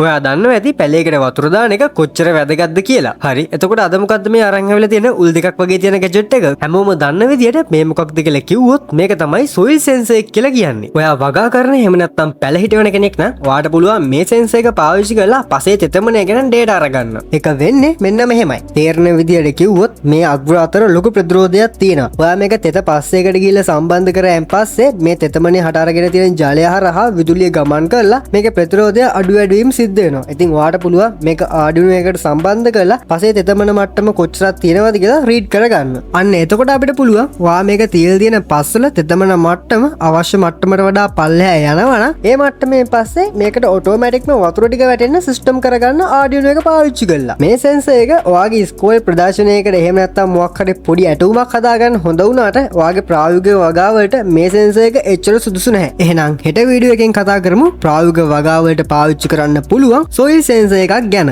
ඔයා දන්නවා ඇති පැලේකට වතුර දාන එක කොච්චර වැදගත්ද කියලා. හරි. එතකොට අද මොකද්ද මේ අරන් ඇවිල්ලා තියෙන උල් දෙකක් වගේ තියෙන ගැජට් එක? හැමෝම දන්න විදියට මේ මොකක්ද කියලා කිව්වොත් මේක තමයි සොයිල් සෙන්සර් එක කියලා කියන්නේ. ඔයා වගා කරන එහෙම නැත්නම් පැල හිටවන කෙනෙක් නම් ඔයාට පුළුවන් මේ සෙන්සර් එක පාවිච්චි කරලා පසේ තෙතමනය ගැන ඩේටා අරගන්න. ඒක වෙන්නේ මෙන්න මෙහෙමයි. තේරෙන විදියට කිව්වොත් මේ අග්‍ර අතර ලොකු ප්‍රතිරෝධයක් තියෙනවා. ඔයා මේක තෙත පස්සේකට ගිහිල්ලා සම්බන්ධ කරායින් පස්සේ මේ තෙතමනේ හට අරගෙන තියෙන ජලය හරහා විදුලිය ගමන් කරලා මේක ප්‍රතිරෝධය අඩු වැඩි වීම සිද්ධ වෙනවා. ඉතින් ඔයාට පුළුවන් මේක ආඩුයිනෝ එකකට සම්බන්ධ කරලා පසේ තෙතමන මට්ටම කොච්චරක් තියෙනවද කියලා රීඩ් කරගන්න. අන්න එතකොට අපිට පුළුවන් ඔයා මේක තියලා තියෙන පස්වල තෙතමන මට්ටම අවශ්‍ය මට්ටමට වඩා පල්ලෙහා යනවා නම් ඒ මට්ටමෙන් පස්සේ මේකට ඔටෝමැටික්ම වතුර ටික වැටෙන්න සිස්ටම් කරගන්න ආඩුයිනෝ එක පාවිච්චි කරලා. මේ සෙන්සර් එක ඔයාගේ ඉස්කෝලේ ප්‍රදර්ශනයකට එහෙම නැත්නම් මොකක් හරි පොඩි ඇටුමක් හදාගන්න හොඳ වුණාට ඔයාගේ ප්‍රායෝගික වගාවලට මේ සෙන්සර් එක එච්චර සුදුසු නැහැ. එහෙනම් හෙට වීඩියෝ එකෙන් කතා කරමු ප්‍රායෝගික වගාවලට පාවිච්චි කරන්න පුළුවන් සොයිල් සෙන්සර් එකක් ගැන.